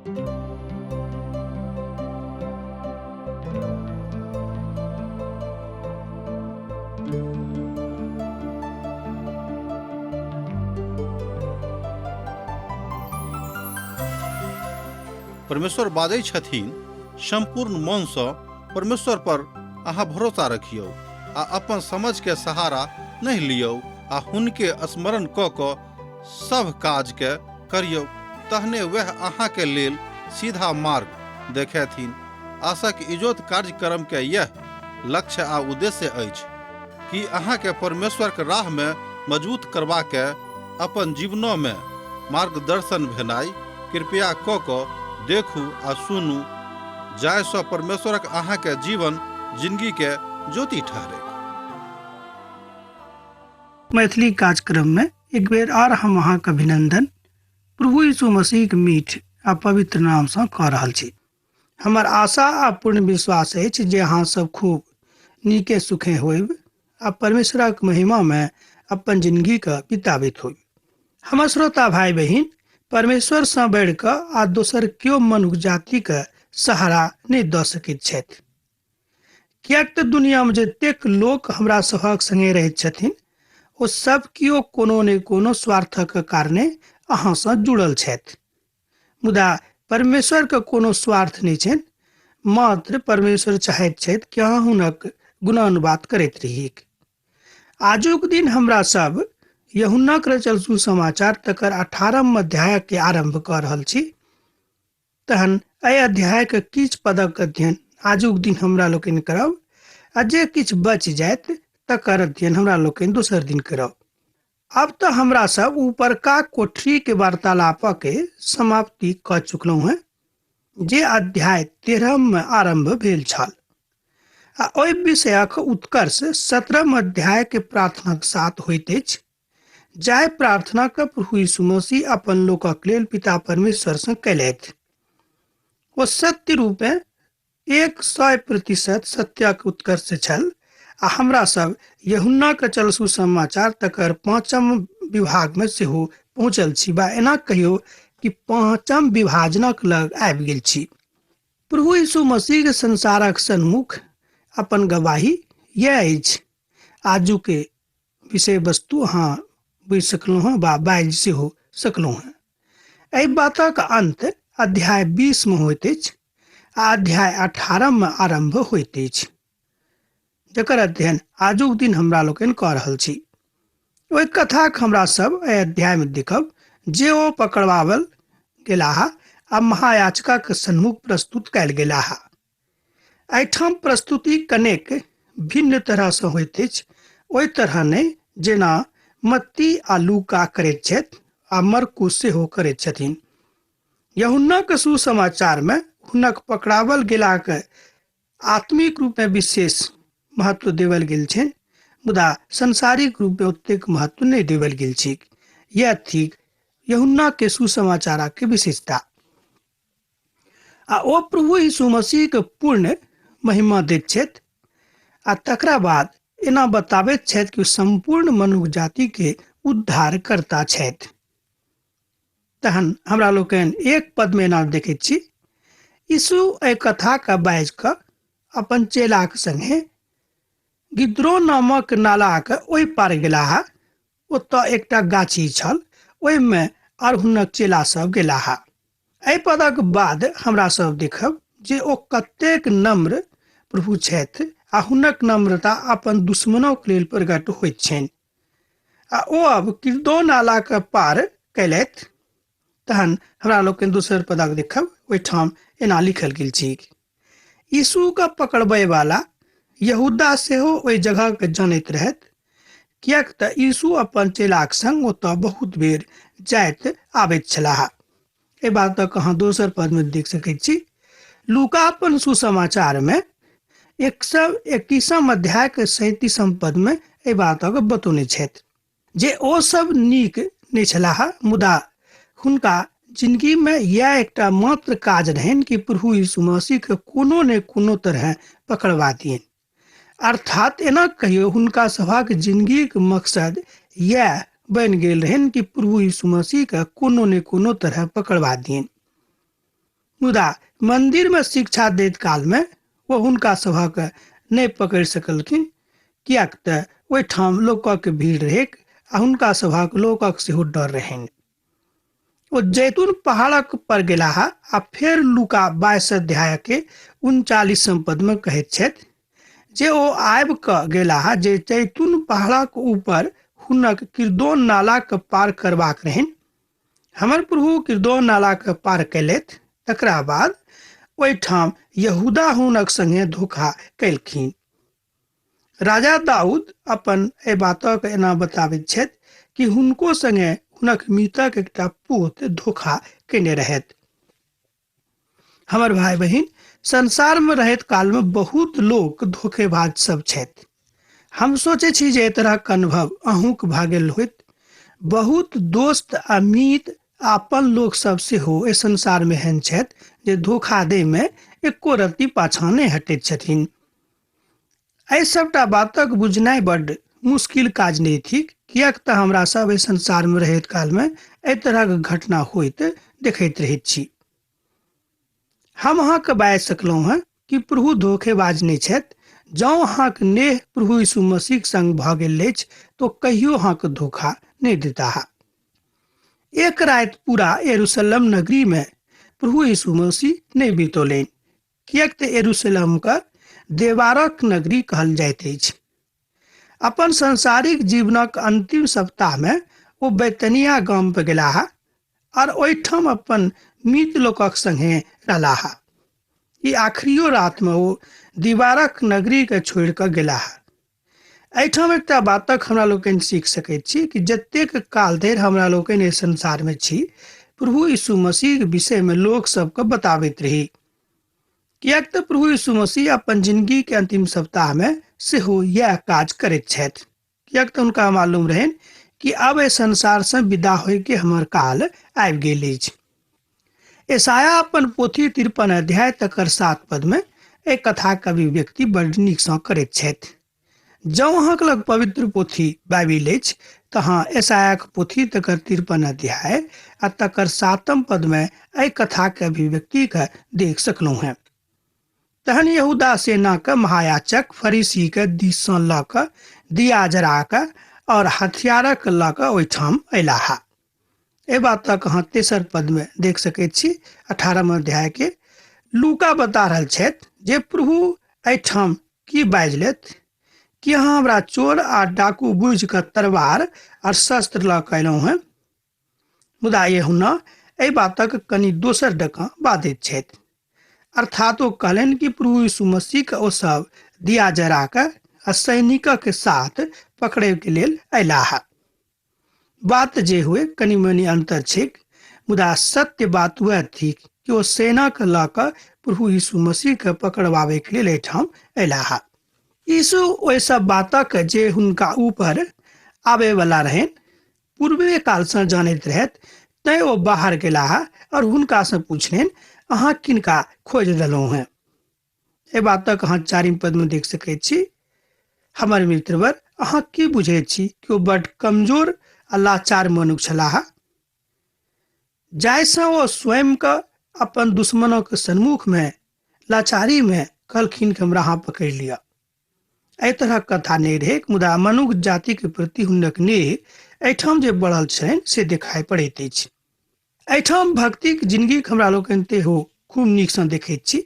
परमेश्वर बाजै छथिन, सम्पूर्ण मनसँ परमेश्वर पर अहाँ भरोसा रखियौ आ अपन समझके सहारा नहि लियौ आ हुनके स्मरण कऽ कऽ सभ काजके करियौ, तहने वएह अहाँके लेल सीधा मार्ग देखेथिन। आशाक इजोत कार्यक्रम के यह लक्ष्य आ उद्देश्य अछि कि अहाँके परमेश्वर के राह में मजबूत करबा के अपन जीवनों में मार्गदर्शन भेनाइ कृपया क क देखू आ सुनू, जाहि सँ परमेश्वरक अहाँके जीवन जिंदगी के ज्योति ठहरे। मैथिली कार्यक्रम में एक बेर आर हम अहाँके अभिनंदन प्रभु यीशु मसीह के मीठ आ पवित्र नाम सँ कऽ रहल छी। हमर आशा आ पूर्ण विश्वास अछि जे अहाँ सब खूब नीके सुखे होइब आ परमेश्वरक महिमा में अपन जिंदगी के बिताबैत होइब। हमर श्रोता भाई बहिन, परमेश्वर सँ बढ़ि कऽ आ दोसर केओ मनुख जाति के सहारा नहि दऽ सकैत छथि, किएक तऽ दुनिया में जतेक लोक हमरा सभक संगे रहैत छथिन ओ सब केओ कोनो ने कोनो स्वार्थक कारणे अहाँ सँ जुड़ल छथि। मुदा परमेश्वर के कोनो स्वार्थ नहि छनि, मात्र परमेश्वर चाहैत छथि कि अहाँ हुनक गुणानुवाद करैत रहिए। आजुक दिन हमरा सब यूहन्नाक रचल सुसमाचार तकर 18 अध्याय के आरंभ कऽ रहल छी। तहन एहि अध्याय के किछु पदक अध्ययन आजुक दिन हमरा लोकनि करब आ जे किछु बचि जायत तकर अध्ययन हमरा लोकनि दोसर दिन करब। अब तऽ हमरा सब ऊपरका कोठरी के वार्तालाप के समाप्ति कऽ चुकलहुँ हैं, जे अध्याय 13 में आरंभ भेल छल आ ओहि विषयक उत्कर्ष 17 अध्याय के प्रार्थनाक साथ होइत अछि, जाहि प्रार्थना के प्रभु यीशु मसीह अपन लोकक लेल पिता परमेश्वर सँ कयलथि। ओ सत्य रूपे 100% सत्यक उत्कर्ष छल आ हमरा सब यूहन्ना के चल सुसमाचार तकर 5म विभाग में सेहो पहुँचल छी, बा एना कहियो कि 5म विभाजनक लग आबि गेल छी। प्रभु यीशु मसीह के संसारक सन्मुख अपन गवाही यह अछि। आजू के विषय वस्तु अहाँ बुझि सकलहुँ हँ बा बाजि सेहो सकलहुँ हँ। एहि बातक अंत अध्याय 20 में होइत अछि आ अध्याय 18 में आरंभ होइत अछि, जकर अध्ययन आजुक दिन हमरा लोकनि कऽ रहल छी। ओहि कथाक हमरा सब एहि अध्याय में देखब जे ओ पकड़वावल गेलाह आ महायाचकक सन्मुख प्रस्तुत कयल गेलाह। एहिठाम प्रस्तुति कनेक भिन्न तरह सँ होइत अछि, ओहि तरह नहि जेना मत्ती आ लूका करैत छथि आ मरकुस सेहो करैत छथिन। यूहन्नाक सुसमाचार में हुनक पकड़ावल गेलाक आत्मिक रूप में विशेष महत्व देवल गेल छै, मुदा सांसारिक रूप में ओतेक महत्व नहि देवल गेल छै। यह थिक यूहन्ना के सुसमाचार के विशेषता। आ ओ प्रभु यीशु मसीह के पूर्ण महिमा दैत छथि आ तकरा बाद एना बताबैत छथि कि सम्पूर्ण मनुख जाति के उद्धार करता छथि। तहन हमरा लोकनि एक पद में एना देखैत छी, यीशु एहि कथा के बाजि कऽ अपन चेलाक संगे गिद्रो नामक नालाक ओहि पार गेलाह। ओतऽ एकटा गाछी छल, ओहिमे आर हुनक चेला सब गेलाह। एहि पदक बाद हमरा सब देखब जे ओ कतेक नम्र प्रभु छथि आ हुनक नम्रता अपन दुश्मनोक लेल प्रकट होइत छनि। आ ओ अब किर्दो नालाक पार कयलथि। तहन हमरा लोकनि दोसर पदक देखब, ओहिठाम एना लिखल गेल छै, यीशु के पकड़बै वाला यहूदा सेहो ओहि जगह के जनैत रहथि, किएक तऽ यीशु अपन चेलाक संग ओतऽ बहुत बेर जाइत आबैत छलाह। एहि बातक अहाँ दोसर पद में देख सकैत छी। लूका अपन सुसमाचार में 121 अध्याय के 37 पद में एहि बातक बतौने छथि जे ओ सब नीक नहि छलाह, मुदा हुनका जिंदगी में यह एकटा मात्र काज रहनि कि प्रभु यीशु मसीह के कोनो ने कोनो तरह पकड़वा दियनि। अर्थात एना कहियो हुनका सभाक जिंदगीक मकसद यह बनि गेल रहनि कि प्रभु यीशु मसीह के कोनो ने कोनो तरह पकड़वा दियनि। मुदा मंदिर में शिक्षा दैत काल में ओ हुनका सभक नहि पकड़ि सकलखिन, किएक तऽ ओहिठाम लोकक भीड़ रहैक आ हुनका सभक लोकक सेहो डर रहनि। ओ जैतून पहाड़क पर गेलाह आ फेर लूका 22 अध्याय के 39 पद में कहैत छथि जे ओ आबि कऽ गेलाह जे जैतून पहाड़क ऊपर हुनक किरदोन नालाके पार करबाक रहनि। हमर प्रभु किरदोन नालाके पार कयलथि, तकरा बाद ओहिठाम यहूदा हुनक संगे धोखा कयलखिन। राजा दाऊद अपन एहि बातक एना बताबैत छथि कि हुनको संगे हुनक मितक एकटा पूत धोखा केने रहथि। हमर भाई बहिन, संसार में रहैत काल में बहुत लोक धोखेबाज सब छथि। हम सोचै छी जे एहि तरहक अनुभव अहूँक भऽ गेल होइत। बहुत दोस्त आ मीत आ अपन लोक सब सेहो एहि संसार में एहन छथि जे धोखा दै में एको रत्ती पाछाँ नहि हटैत छथिन। एहि सबटा बातक बुझनाइ बड्ड मुश्किल काज नहि थिक, किएक तऽ हमरा सब एहि संसार में रहैत काल में एहि तरहक घटना होइत देखैत रहैत छी। हम अहाँके बाजि सकलहुँ हेँ कि प्रभु धोखेबाज नहि छथि। जँ अहाँक नेह प्रभु यीशु मसीहक संग भऽ गेल अछि तो कहियो अहाँके धोखा नहि देताह। एक राति पूरा यरूशलेम नगरी में प्रभु यीशु मसीह नहि बितौलनि, किएक तऽ यरूशलेमके देवारक नगरी कहल जाइत अछि। अपन सांसारिक जीवनक अंतिम सप्ताह में ओ बैतनिया गाम पर गेलाह और ओहिठाम अपन मित्र लोकक संगे रहलाह। ई आखिरियो रात में ओ दीवारक नगरी के छोड़ि कऽ गेलाह। एहिठाम एकटा बातक हमरा लोकनि सीख सकैत छी कि जतेक काल धरि हमरा लोकनि एहि संसार में छी, प्रभु यीशु मसीह के विषय में लोक सबके बताबैत रही, किएक तऽ प्रभु यीशु मसीह अपन जिंदगी के अंतिम सप्ताह में सेहो यैह काज करैत छथि, किएक तऽ हुनका मालूम रहनि कि आब एहि संसार से विदा होय के हमर काल आबि गेल अछि। यशायाह अपन पोथी 53 अध्याय तकर 7 पद में एहि कथाक अभिव्यक्ति बड्ड नीकसँ करैत छथि। जँ अहाँके लग पवित्र पोथी बाइबिल अछि तऽ अहाँ यशायाहक पोथी तकर 53 अध्याय आ तकर 7 पद में एहि कथाक अभिव्यक्तिके देख सकलहुँ हेँ। तहन यहूदा सेनाक महायाचक फरीसीके दिससँ लऽ कऽ दिया जरा कऽ और हथियारक लऽ कऽ ओहिठाम अयलाह। एहि बातक अहाँ 3 पद में देख सकैत छी। 18 अध्याय के लूका बता रहल छथि जे प्रभु एहिठाम की बाजि लेत कि अहाँ हमरा चोर आ डाकू बुझि कऽ तरवार और शस्त्र लऽ कऽ अयलहुँ हेँ। मुदा यूहन्ना एहि बातक कनि दोसर जकाँ बाजैत छथि, अर्थात ओ कहलनि कि प्रभु यीशु मसीह के ओ सब दिया जरा कऽ आ सैनिकक साथ पकड़ै के लेल अयलाह। बात जे हुए कनि मनि अंतर छैक, मुदा सत्य बात वएह थिक कि ओ सेना के लऽ कऽ प्रभु यीशु मसीह के पकड़वावे के लेल एहिठाम अयलाह। यीशु ओहि सब बातक जे हुनका ऊपर आबे वाला रहनि पूर्वे काल सँ जानैत रहथि, तैं ओ बाहर गेलाह और हुनका सँ पूछलनि, अहाँ किनका खोजि देलहुँ हेँ? एहि बातक अहाँ 4 पद में देख सकैत छी। हमर मित्रवर, अहाँ की बुझैत छी कि ओ बड कमजोर आ लाचार मनुख छलाह, जाहिसँ ओ स्वयं के अपन दुश्मनक सन्मुख में लाचारी में कहलखिन कि हमरा अहाँ पकड़ि लिअ। एहि तरहक कथा नहि रहै, मुदा मनुख जाति के प्रति हुनक नेह एहिठाम जे बढ़ल छनि से देखाइ पड़ैत अछि। एहिठाम भक्तिक जिंदगीक हमरा लोकनि तेहो खूब नीकसँ देखैत छी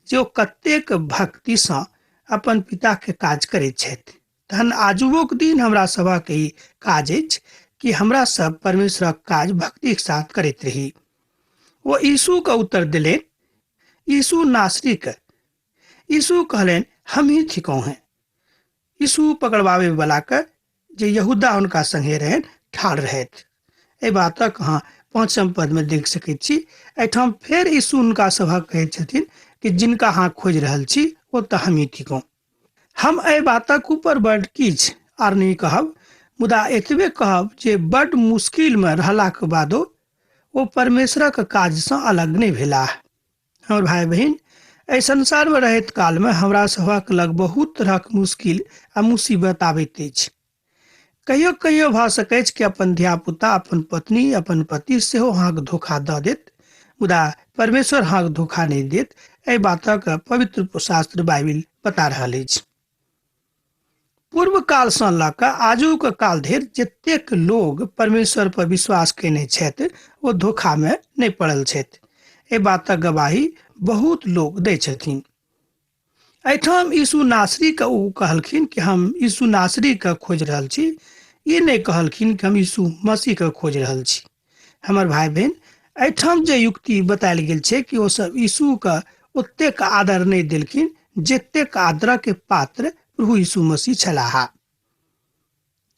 जे ओ कतेक भक्तिसँ अपन पिताके काज करैत छथि। तहन आजुओक दिन हमरा सभक ई काज अछि कि हमरा सब परमेश्वरक काज भक्तिक साथ करैत रही। ओ यीशुके उत्तर देलनि, यीशु नासरीके। यीशु कहलनि, हम ही थिकहुँ हेँ। यीशु पकड़बाबै वाला के जे यहूदा हुनका संगे रहनि ठाढ़ रहथि। एहि बातक अहाँ 5 पद में देख सकैत छी। एहिठाम फेर यीशु हुनका सभक कहैत छथिन कि जिनका अहाँ खोजि रहल छी ओ तऽ हमही थिकहुँ। हम एहि बातक ऊपर बड्ड किछु आर नहि कहब, मुदा एतबे कहब जे बड्ड मुश्किल में रहलाक बादो ओ परमेश्वरक काजसँ अलग नहि भेलाह। हमर भाई बहिन, एहि संसार में रहैत काल में हमरा सभक लग बहुत तरहक मुश्किल आ मुसीबत आबैत अछि। कहियो कहियो भऽ सकैछ कि अपन धियापुता, अपन पत्नी, अपन पति सेहो अहाँके धोखा दऽ देत, मुदा परमेश्वर अहाँके धोखा नहि देत। एहि बातक पवित्र शास्त्र बाइबिल बता रहल अछि। पूर्व कालसँ लऽ कऽ आजुक काल धरि जतेक लोग परमेश्वर पर विश्वास कयने छथि ओ धोखामे नहि पड़ल छथि। एहि बातक गवाही बहुत लोग दै छथिन। एहिठाम यीशु नासरीके ओ कहलखिन कि हम यीशु नासरीके खोजि रहल छी, ई नहि कहलखिन कि हम यीशु मसीहके खोजि रहल छी। हमर भाई बहन, एहिठाम जे युक्ति बतायल गेल छै कि ओसभ यीशुके ओतेक आदर नहि देलखिन जतेक आदरके पात्र प्रभु यीशु मसीह छलाह।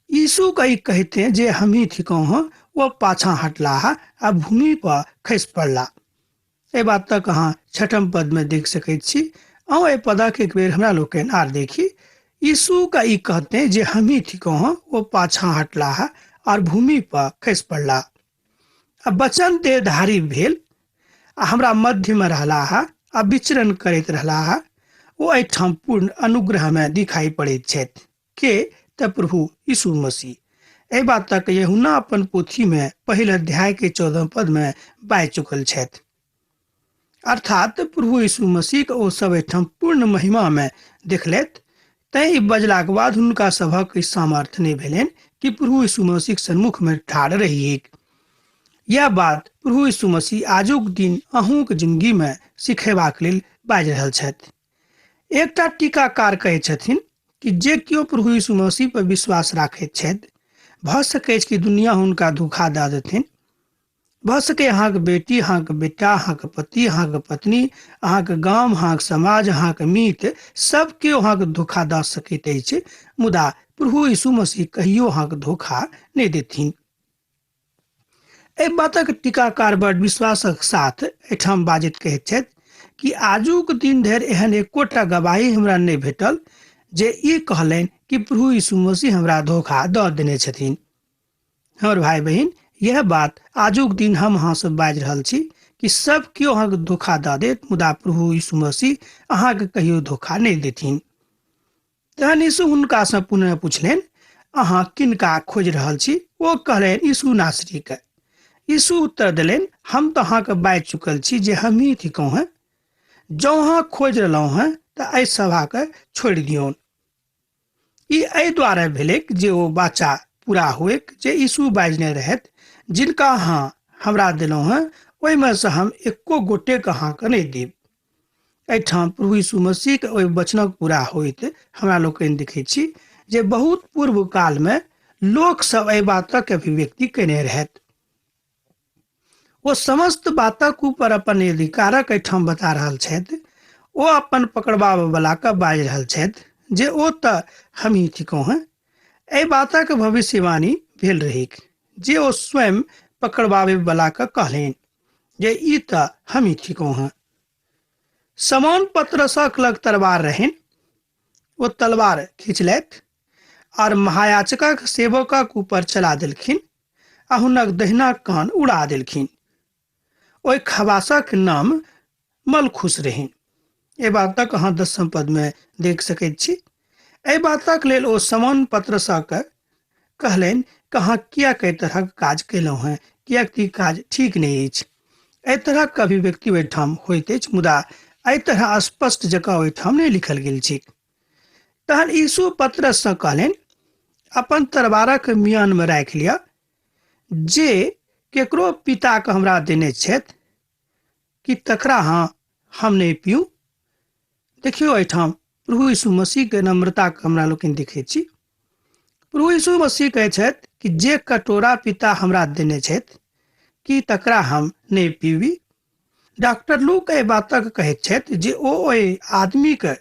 यीशु के ई कहिते जे हमही थिकहुँ हँ, ओ पाछाँ हटलाह आ भूमि पर खसि पड़ला। एहि बात तक अहाँ छठम पद में देख सकैत छी। अहूँ एहि पदक एक बेर हमरा लोकनि आर देखी। यीशु का ई कहते जे हमही थिकहुँ हँ, ओ पाछाँ हटलाह और भूमि पर खसि पड़ला। आ वचन देहधारी भेल आ हमरा मध्य में रहलाह आ विचरण करैत रहलाह। ओ एहिठाम पूर्ण अनुग्रह में दिखाई पड़ैत छथि के त प्रभु यीशु मसीह। एहि बात तक यूहन्ना अपन पोथी में पहिल अध्याय के 14 पद में बाजि चुकल छथि। अर्थात प्रभु यीशु मसीह के ओ सब एहिठाम पूर्ण महिमा में देखलथि। तैं ई बजलाक बाद हुनका सभक ई सामर्थ्य नहि भेलनि कि प्रभु यीशु मसीह के सम्मुख में ठाढ़ रहिएक। यह बात प्रभु यीशु मसीह आजुक दिन अहूँक जिंदगी में सिखेबाक लेल बाजि रहल छथि। एकटा टीकाकार कहै छथिन कि जे केओ प्रभु यीशु मसीह पर विश्वास राखैत छथि, भऽ सकैछ कि दुनिया हुनका धोखा दऽ देथिन। भऽ सकै अहाँके बेटी, अहाँके बेटा, अहाँके पति, अहाँके पत्नी, अहाँके गाम, अहाँके समाज, अहाँके मित्र, सब केओ अहाँके धोखा दऽ सकैत अछि, मुदा प्रभु यीशु मसीह कहियो अहाँके धोखा नहि देथिन। एहि बातक टीकाकार बड़ विश्वासक साथ एहिठाम बाजैत कहैत छथि कि आजुक दिन धरि एहन एकोटा गवाही हमरा नहि भेटल जे ई कहलनि कि प्रभु यीशु मसीह हमरा धोखा दऽ देने छथिन। हमर भाई बहिन, यह बात आजुक दिन हम अहाँ सब बाजि रहल छी कि सब केओ अहाँके धोखा दऽ देत, मुदा प्रभु यीशु मसीह अहाँके कहियो धोखा नहि देथिन। तहन यीशु हुनकासँ पुनः पुछलनि, अहाँ किनका खोजि रहल छी? ओ कहलनि, यीशु नासरीके। यीशु उत्तर देलनि, हम तऽ अहाँके बाजि चुकल छी जे हमही थिकहुँ हेँ। जँ अहाँ खोजि रहलहुँ हेँ तऽ एहि सभाके छोड़ि दियौन। ई एहि दुआरे भेलैक जे ओ वाचा पूरा होइक जे यीशु बाजने रहथि, जिनका अहाँ हमरा देलहुँ हेँ ओहिमे सँ हम एको गोटेके अहाँके नहि देब। एहिठाम प्रभु यीशु मसीहके ओहि वचनक पूरा होइत हमरा लोकनि देखै छी जे बहुत पूर्व कालमे लोकसभ एहि बातक अभिव्यक्ति कयने रहथि। ओ समस्त बातक ऊपर अपन अधिकारक एहिठाम बता रहल छथि। ओ अपन पकड़बाबऽ वला के बाजि रहल छथि जे ओ तऽ हमही थिकहुँ हेँ। एहि बातक भविष्यवाणी भेल रहैक जे ओ स्वयं पकड़बाबे वला के कहलनि जे ई तऽ हमही थिकहुँ हेँ। शमौन पतरसक लग तलवार रहनि, ओ तलवार खींचलथि और महायाजकक सेवकक ऊपर चला देलखिन आ हुनक दहिना कान उड़ा देलखिन। ओहि खबासक नाम मलखुस रहनि। एहि बातक अहाँ 10 पद में देख सकैत छी। एहि बातक लेल ओ शमौन पतरसक कहलनि कि अहाँ किएक एहि तरहक काज कयलहुँ हेँ, किएक ई काज ठीक नहि अछि। एहि तरहक अभिव्यक्ति ओहिठाम होइत अछि, मुदा एहि तरह स्पष्ट जकाँ ओहिठाम नहि लिखल गेल छै। तहन यीशु पतरससँ कहलनि, अपन तरवारक मियानमे राखि लिअ, जे केकरो पिताके हमरा देने छथि कि तकरा अहाँ हम नहि पीउ। देखियौ एहिठाम प्रभु यीशु मसीहके नम्रताके हमरा लोकनि देखै छी। प्रभु यीशु मसीह कहै छथि कि जे कटोरा पिता हमरा देने छथि कि तकरा हम नहि पीबी। डॉक्टर लूक एहि बातक कहैत छथि जे ओ ओहि आदमीके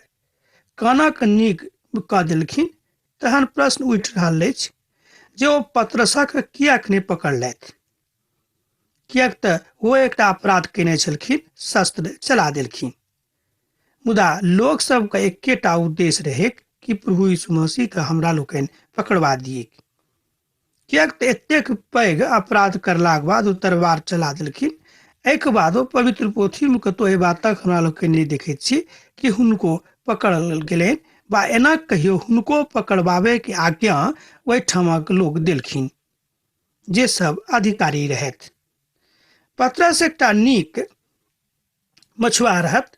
कानक नीक कऽ देलखिन। तहन प्रश्न उठि रहल अछि जे ओ पतरसक किएक नहि पकड़लथि, किएक तऽ ओ एकटा अपराध कयने छलखिन, शस्त्र चला देलखिन। मुदा लोक सबके एकेटा उद्देश्य रहै कि प्रभु यीशु मसीहके हमरा लोकनि पकड़वा दिए, किएक तऽ एतेक पैघ अपराध करलाक बाद ओ तलवार चला देलखिन। एहिके बाद ओ पवित्र पोथीमे कतहु एहि बातक हमरा लोकनि नहि देखैत छी कि हुनको पकड़ल गेलनि वा एना कहियो हुनको पकड़बाबैके आज्ञा ओहिठामक लोक देलखिन जे सब अधिकारी रहथि। पतरस एकटा नीक मछुआ रहत,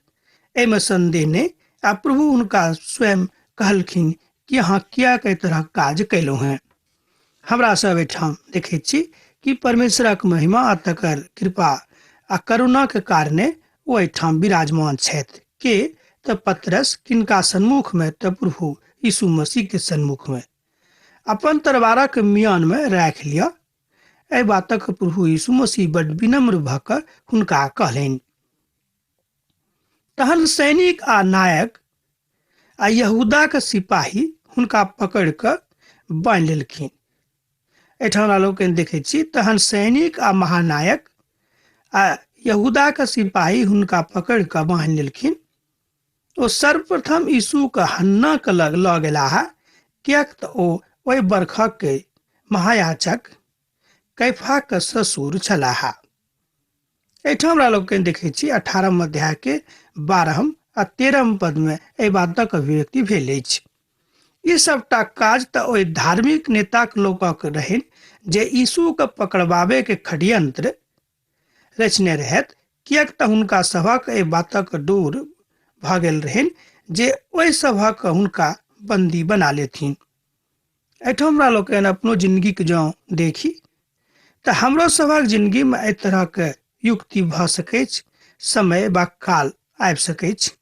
एहिमे संदेह नहि। आ प्रभु हुनका स्वयं कहलखिन कि अहाँ किएक एहि तरहक काज कयलहुँ हेँ। हमरा सब एहिठाम देखैत छी कि परमेश्वरक महिमा आ तकर कृपा आ करुणाके कारणे ओ एहिठाम विराजमान छथि। के तऽ पतरस किनका सन्मुखमे? तऽ प्रभु यीशु मसीहके सन्मुखमे। अपन तरवारक मियानमे राखि लिअ। एहि बातक प्रभु यीशु मसीह बड विनम्र भऽ कऽ हुनका कहलनि। तहन सैनिक आ नायक आ यहूदाक सिपाही हुनका पकड़ि कऽ बान्हि लेलखिन। एहिठाम हमरा लोकनि देखै छी, तहन सैनिक आ महानायक आ यहूदाक सिपाही हुनका पकड़ि कऽ बान्हि लेलखिन। ओ सर्वप्रथम यीशुके हन्नाके लग लऽ गेलाह, किएक तऽ ओ ओहि बरखक महायाजक कैफाक ससुर छलाह। एहिठाम हमरा लोकनि देखै छी 18 अध्यायके 12 आ 13 पदमे एहि बातक अभिव्यक्ति भेल अछि। ई सबटा काज तऽ ओहि धार्मिक नेताक लोकक रहनि जे यीशुके पकड़बाबैके षड्यंत्र रचने रहथि, किएक तऽ हुनका सभक एहि बातक डोर भऽ गेल रहनि जे ओहि सभक हुनका बंदी बना लेथिन। एहिठाम हमरा लोकनि अपनो जिंदगीके जँ देखी तऽ हमरो सभक जिंदगीमे एहि तरहके युक्ति भऽ सकैछ, समय वा काल आबि सकैछ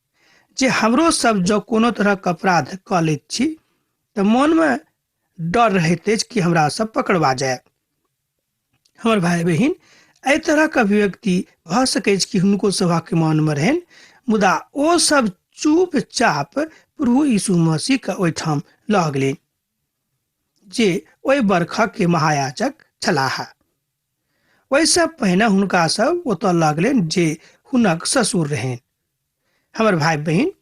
जे हमरो सब जँ कोनो तरहक अपराध कऽ लैत छी तऽ मोनमे डर रहैत अछि कि हमरा सब पकड़वा जाय। हमर भाय बहिन, एहि तरहक अभिव्यक्ति भऽ सकैछ कि हुनको सभक मनमे रहनि, मुदा ओ सब चुपचाप प्रभु यीशु मसीहके ओहिठाम लऽ गेलनि जे ओहि बरखके महायाजक छलाह। ओहिसँ पहिने हुनका सब ओतऽ लऽ गेलनि जे हुनक ससुर रहनि। हमर भाय बहिन,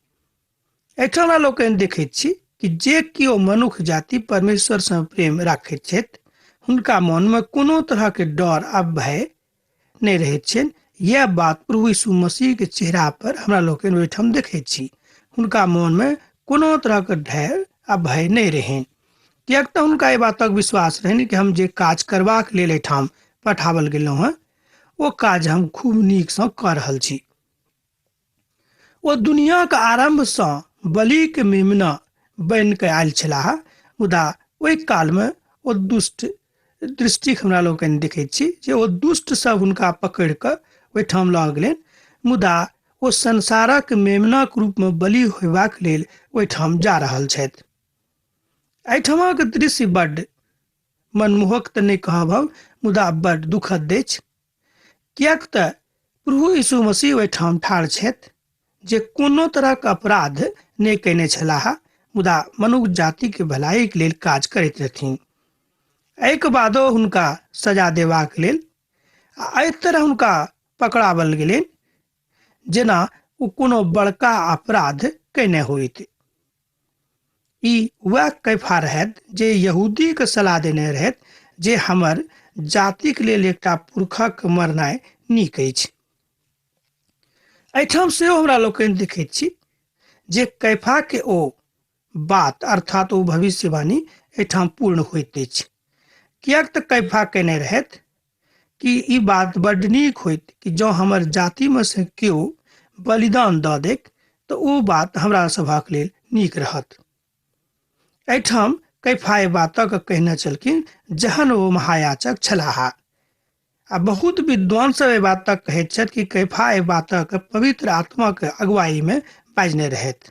एहिठाम हमरा लोकनि देखैत छी कि जे केओ मनुख जाति परमेश्वरसँ प्रेम राखैत छथि हुनका मनमे कोनो तरहके डर आ भय नहि रहैत छनि। यह बात प्रभु यीशु मसीहके चेहरा पर हमरा लोकनि ओहिठाम देखैत छी। हुनका मनमे कोनो तरहके डर आ भय नहि रहनि, किएक तऽ हुनका एहि बातक विश्वास रहनि कि हम जे काज करबाक लेल एहिठाम पठाओल गेलहुँ हेँ ओ काज हम खूब नीकसँ कऽ रहल छी। ओ दुनियाक आरम्भसँ बलिक मेमना बनि कऽ आयल छलाह, मुदा ओहि कालमे ओ दुष्ट दृष्टिक हमरा लोकनि देखैत छी जे ओ दुष्ट सब हुनका पकड़ि कऽ ओहिठाम लऽ गेलनि, मुदा ओ संसारक मेमनाक रूपमे बलि होयबाक लेल ओहिठाम जा रहल छथि। एहिठामक दृश्य बड्ड मनमोहक तऽ नहि कहब हम, मुदा बड्ड दुखद अछि, किएक तऽ प्रभु यीशु मसीह ओहिठाम ठाढ़ छथि जे कोनो तरहक अपराध नहि कयने छलाह, मुदा मनुख जातिके भलाइके लेल काज करैत रहथिन। एहिके बादो हुनका सजा देबाक लेल आ एहि तरह हुनका पकड़ावल गेलनि जेना ओ कोनो बड़का अपराध कयने होइत। ई वएह कैफा रहथि जे यहूदीके सलाह देने रहथि जे हमर जातिक लेल एकटा पुरखक मरनाइ नीक अछि। एहिठाम सेहो हमरा लोकनि देखैत छी जे कैफाके ओ बात अर्थात ओ भविष्यवाणी एहिठाम पूर्ण होइत अछि, किएक तऽ कैफा केने रहथि कि ई बात बड्ड नीक होइत कि जँ हमर जातिमे से केओ बलिदान दऽ देक तऽ ओ बात हमरा सभक लेल नीक रहत। एहिठाम कैफा एहि बातक कहने छलखिन जहन ओ महायाचक छलाह। आ बहुत विद्वान सब एहि बातक कहैत छथि कि कैफा एहि बातक पवित्र आत्माक अगुवाईमे बाजने रहथि।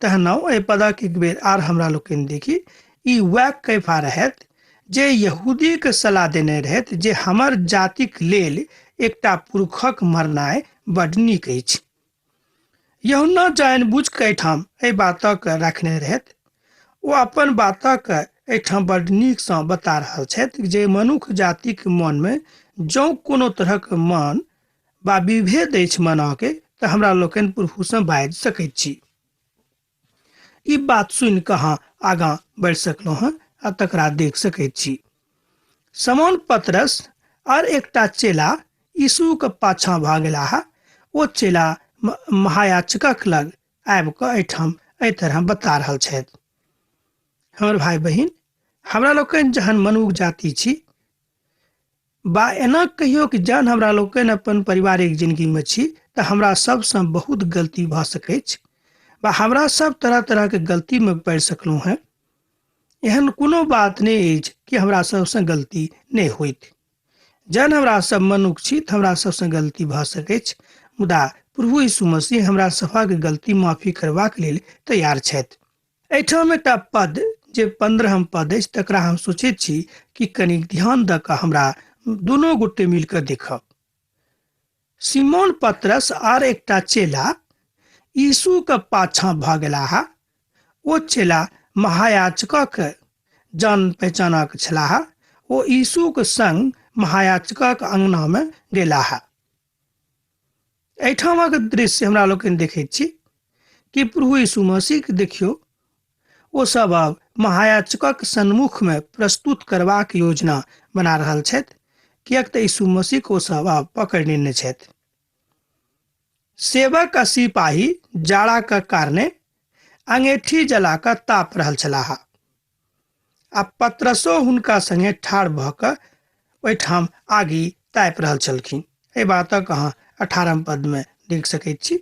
तहन एहि पदक एक बेर आर हमरा लोकनि देखी, ई वएह कैफा रहथि जे यहूदीके सलाह देने रहथि जे हमर जातिक लेल एकटा पुरुषक मरनाइ बड्ड नीक अछि। यूहन्ना जानि बुझि कऽ एहिठाम एहि बातक रखने रहथि। ओ अपन बातक एहिठाम बड्ड नीकसँ बता रहल छथि जे मनुख जातिक मनमे जँ कोनो तरहक मन वा विभेद अछि मनाके तऽ हमरा लोकनि प्रभुसँ बाजि सकैत छी। ई बात सुनि कऽ अहाँ आगाँ बढ़ि सकलहुँ हँ आ तकरा देख सकैत छी। समौन पतरस और एकटा चेला यीशुके पाछाँ भऽ गेलाह। ओ चेला महायाजकक लग आबि कऽ एहिठाम एहि तरह बता रहल छथि। हमर भाय बहिन, हमरा लोकनि जहन मनुख जाति छी बा एना कहियो कि जहन हमरा लोकनि अपन पारिवारिक जिंदगीमे छी तऽ हमरा सभसँ बहुत गलती भऽ सकैछ वा हमरा सब तरह तरहके गलतीमे पड़ि सकलहुँ हेँ। एहन कोनो बात नहि अछि कि हमरा सभसँ गलती नहि होइत। जहन हमरा सब मनुख छी तऽ हमरा सबसँ गलती भऽ सकैछ, मुदा प्रभु यीशु मसीह हमरा सभक गलती माफी करबाक लेल तैयार छथि। एहिठाम एकटा पद जे 15 पद अछि तकरा हम सोचैत छी कि कनिक ध्यान दऽ कऽ हमरा दुनू गोटे मिल कऽ देखब। सिमोन पतरस आर एकटा चेला यीशु के पाछाँ भऽ गेलाह। ओ चेला महायाजकक जान पहचानक छलाह। ओ यीशुक संग महायाजकक अंगना में गेलाह। एहिठामक दृश्य हमरा लोकनि देखैत छी कि प्रभु यीशु मसीह के देखियौ, ओ सब आब महायाजकक सन्मुख में प्रस्तुत करबाक योजना बना रहल छथि, किएक तऽ यीशु मसीह के ओ सब आब पकड़ि नेने छथि। सेवक आ सिपाही जाड़ा के कारणे अंगेठी जला कऽ ताप रहल छलाह आ पतरसो हुनका संगे ठाढ़ भऽ कऽ ओहिठाम आगि तापि रहल छलखिन। एहि बातक अहाँ 18 पद में देख सकैत छी।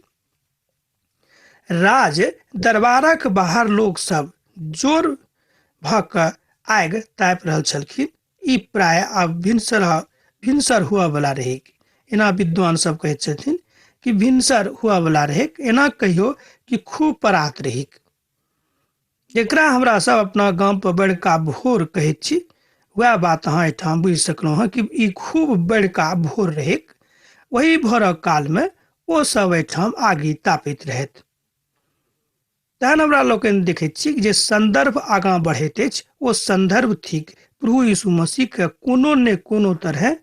राज दरबारक बाहर लोक सब जोर भऽ कऽ आगि तापि रहल छलखिन। ई प्राय आब भिनसर हुआ वाला रहै। एना विद्वान सब कहैत छथिन कि भिनसर हुआ वाला रहै, एना कहियो कि खूब परात रहै। जकरा हमरा सब अपना गाम पर बड़का भोर कहैत छी, वएह बात अहाँ एहिठाम बुझि सकलहुँ हँ कि ई खूब बड़का भोर रहै। ओही भोरक काल में ओ सब एहिठाम आगि तापैत रहथि। तहन हमरा लोकनि देखैत छी जे संदर्भ आगाँ बढ़ैत अछि, ओ संदर्भ थिक प्रभु यीशु मसीह के कोनो ने कोनो तरह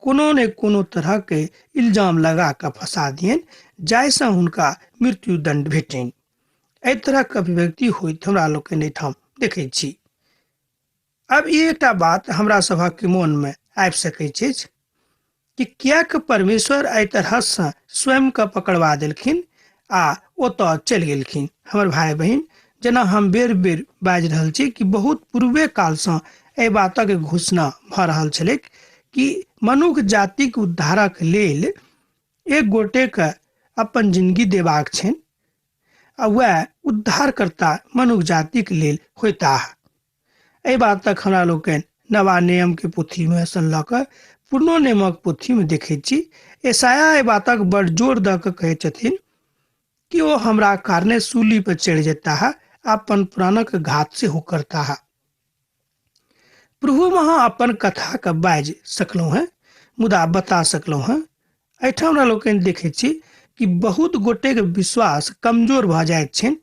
कोनो ने कोनो तरह के इल्जाम लगा कऽ फंसा दियनि, जाहिसँ हुनका मृत्युदंड भेटनि। एहि तरहक अभिव्यक्ति होइत हमरा लोकनि एहिठाम देखैत छी। अब ई एकटा बात हमरा सभक मोन में आबि सकैत अछि कि किएक परमेश्वर एहि तरहसँ स्वयं के पकड़वा देलखिन आ ओतऽ चलि गेलखिन। हमर भाय बहिन, जेना हम बेर बेर बाजि रहल छी कि बहुत पूर्वे कालसँ एहि बातक घोषणा भऽ रहल छलैक कि मनुख जातिक उद्धारक लेल एक गोटेके अपन जिंदगी देबाक छनि आ वएह उद्धारकर्ता मनुख जातिक लेल होइताह। एहि बातक हमरा लोकनि नवा नियम के पोथी में सँ लऽ कऽ पुरनो नियमक पोथी में देखैत छी। यशायाह एहि बातक बड़ जोर दऽ कऽ कहैत छथिन कि ओ हमरा कारणे सूली पर चढ़ि जेताह आ अपन प्राणक घात सेहो करताह। प्रभु अहाँ अपन कथा के बाजि सकलहुँ हेँ, मुदा बता सकलहुँ हेँ। एहिठाम हमरा लोकनि देखैत छी कि बहुत गोटेक विश्वास कमजोर भऽ जाइत छनि,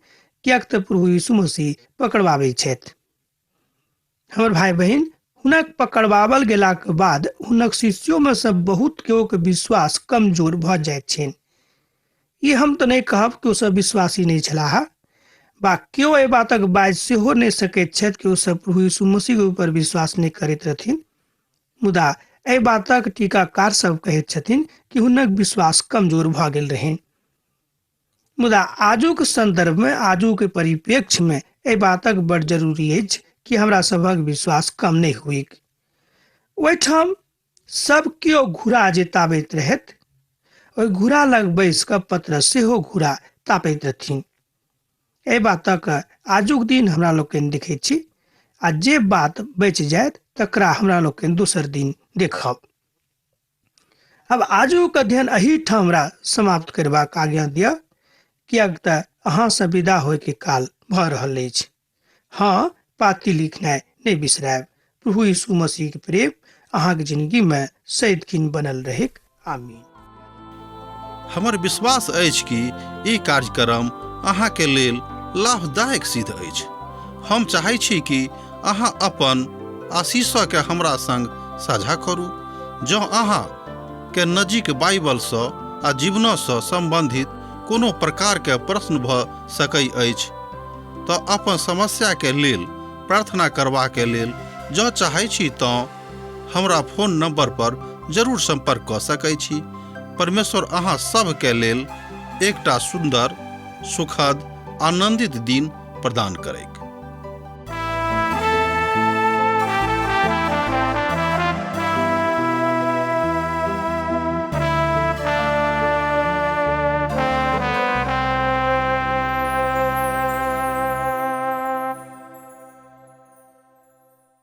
किएक तऽ प्रभु यीशु मसीह पकड़बाबै छथि। हमर भाय बहिन, हुनक पकड़बावल गेलाक बाद हुनक शिष्यों में से बहुत केओ के विश्वास कमजोर भऽ जाइत छनि। ई हम तऽ नहि कहब कि ओ सब विश्वासी नहि छलाह, बा केओ एहि बातक बाजि सेहो नहि सकैत छथि कि ओ सब प्रभु यीशु मसीह के ऊपर विश्वास नहि करैत रहथिन। मुदा एहि बातक टीकाकार सब कहैत छथिन कि हुनक विश्वास कमजोर भऽ गेल रहनि। मुदा आजुक संदर्भ में, आजुक परिप्रेक्ष्य में एहि बातक बड़ जरूरी अछि कि हमरा सभक विश्वास कम नहि होइक। ओहिठाम सब केओ घुरा जे ताबैत रहथि, ओहि घुरा लग बैस कऽ पतरस सेहो घुरा तापैत रहथिन। एहि बातक आजुक दिन हमरा लोकनि देखैत छी आ जे बात बचि जायत तकरा हमरा लोकनि दोसर दिन देखब। अब आजुक अध्ययन एहिठाम हमरा समाप्त करबाक आज्ञा दिअ, किएक तऽ अहाँसँ विदा होइके काल भऽ रहल अछि। हाँ, पाती लिखनाइ नहि बिसरायब। प्रभु यीशु मसीह के प्रेम अहाँके जिंदगी में सदिखन बनल रहैक। आमीन। हमर विश्वास अछि कि ई कार्यक्रम अहाँके लेल लाभदायक सिद्ध अछि। हम चाहै छी कि अहाँ अपन आशीषके हमरा संग साझा करू। जँ अहाँ के नजीक बाइबलसँ आ जीवनसँ सम्बन्धित कोनो प्रकारके प्रश्न भऽ सकै अछि तऽ अपन समस्याके लेल प्रार्थना करबाके लेल जँ चाहै छी तँ हमरा फोन नंबर पर जरूर संपर्क कऽ सकै छी। परमेश्वर अहाँ सभके लेल एकटा सुन्दर, सुखद, आनंदित दिन प्रदान करैक।